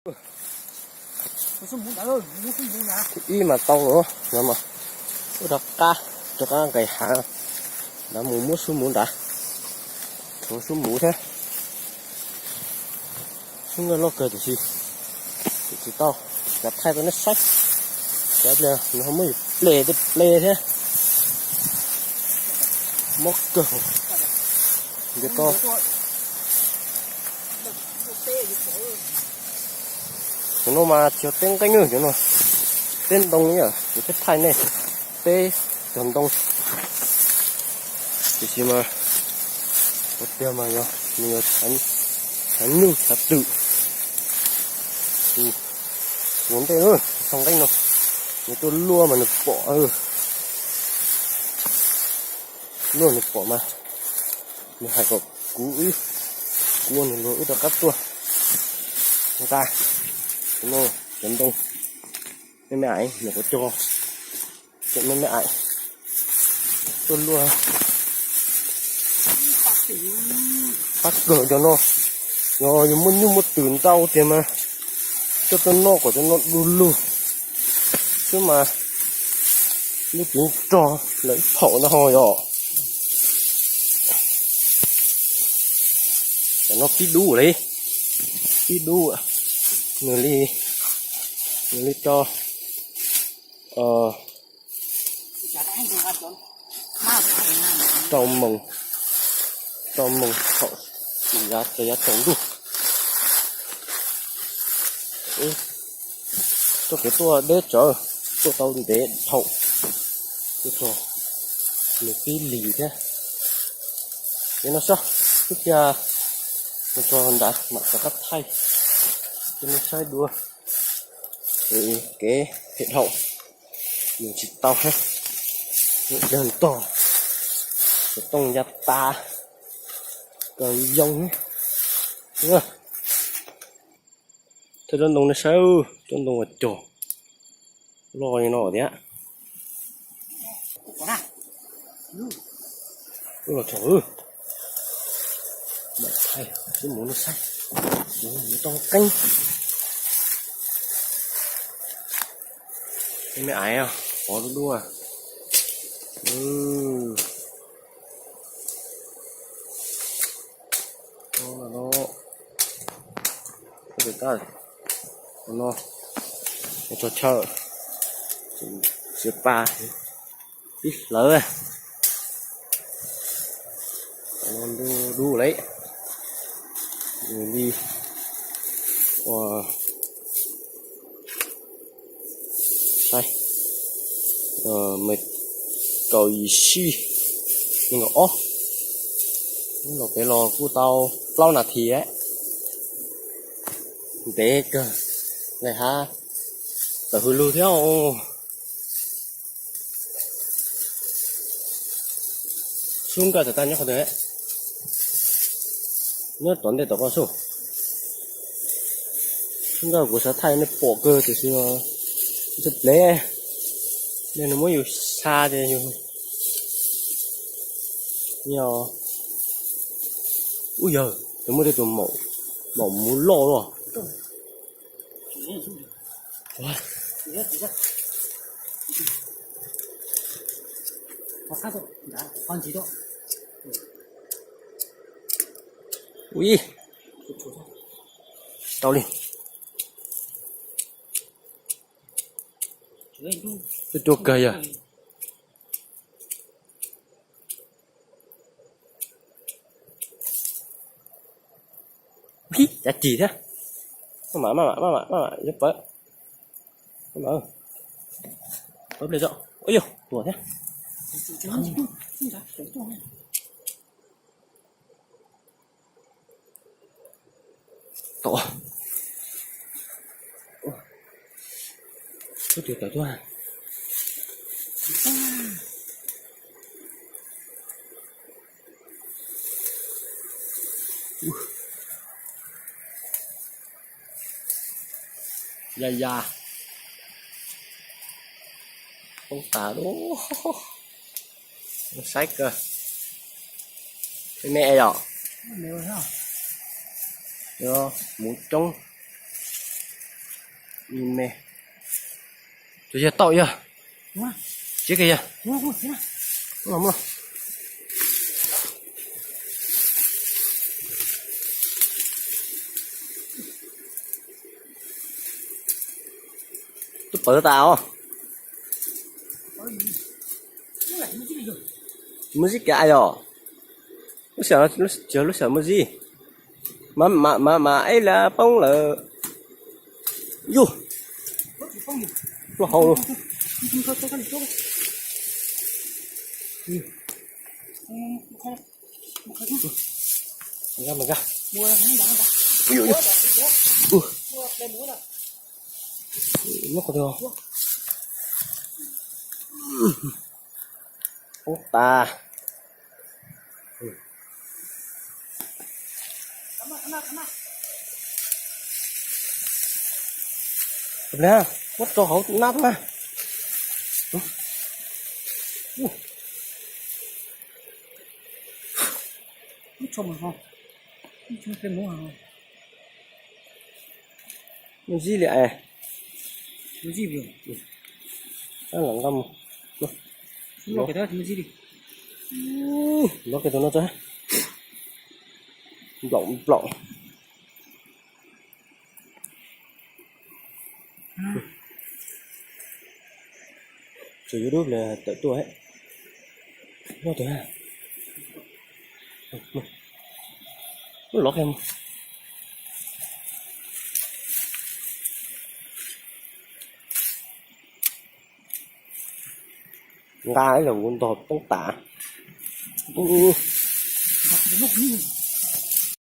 Ib mas tau lawm, no mas ua rov qab, rov qab nqis hav, nrad mus muab xub muv nrad, tshuav xub muv thiab. Xub nkawj loj kawg tiam sis tsis tau, kav thaij rau nej saib. Cov pliag nws ho muab yus ple tej ple thiab. Mob kawg. Nkawd to. Cov no mas tsis yog teb nqeeb, cov no teb ntoo, yog kuv thiaj thaij nej, teb cog ntoo. Tiam sis mas kuv tiag mas yog nws yog tshav nyuj tshav twm. Tus ntej txog nqeeb no, nws tuaj luaj mas nws pom, luaj nws pom mas nws hais kom kuv, kuv ua nws luag wb rov qab tuaj nqa. Cov no cov ntoo me me aim, nyuam qhuav cog, cov me me aim tuaj luaj. Qab kawg cov no, yog yus muaj nyuj muaj twm ntau tiag mas coj tuaj noj kom cov no du lug xwb mas lub twv rog lawv ib phaum no ho yom. Cov no pib dub li, pib dub, nws li, nws li rau rau moos, rau moos thaum yav tsaus ntuj. Tuaj kev tuaj deb tsawv, tuaj tau ntev dhau, tuaj txog nws pib lis thiab. Ces no sob, ib pliag mus txog nrad mam rov qab thaij rau nej saib dua. Kev phem dhau, mus tsis tau thiab, dawg ntog, xov tooj ya tas, kaw yoo. Thawj tsob ntoo nej saib, tsob ntoo uas cog loj li no tiag. Los thaum, mam thaij xub mus nej saib, mus tau qeeb. Me aiv, pov dub dub. No, no, no, tso chaw, xiav pa, tib hlawv. Dub dub lawm, nws li ua saib, kaum yim sij, nees nkaum ob, los pem los kuj tau plaub nas this. Ntev kawg, lawv hab tawm hws lug thiab. Xub nkawj tawm tag nyob qhov twg? Nyob tom ntej tom koj xwb. Xub nkawj kuv xav thaij nej pom kawg tiam sis mas ntse plev, nej nws muab yus xa ces yus nyo. Ub yawg, nws muaj tej tus maum muv loj luaj. Ui, tau li. Cua cua kawg yog. Ib cav cig thiab. Maj mam, maj mam, maj mam, maj mam yuav pawv. Maj mam, pawv pliag tso. Ua yog tuag thiab. Tom. Ub, twb tawm tuaj. Ya ya. Poob tas lub. Saib kawg. Me me yom. Muv coob. Me, tus yawg tau yog, tsis kiag yog. Twb pawv tas os. Muaj zib kiag yog. Lub sij hawm, lub sij hawm muaj zib. Mas mas mas ib lab poob lawm. Yus, lub hau lawm. Nkag, nkag. Yus, yus. Muab qhov twg? Poob tas. Muab rau hauv nab na. Muaj zib li es. Tab lam nqa mus. Lov kiag tus no tso. Nplaum nplaum. Tseem yuav dub li tawm tuaj. Noj tus. Lov kiag. Nqa ib los kuv ntog poob tas.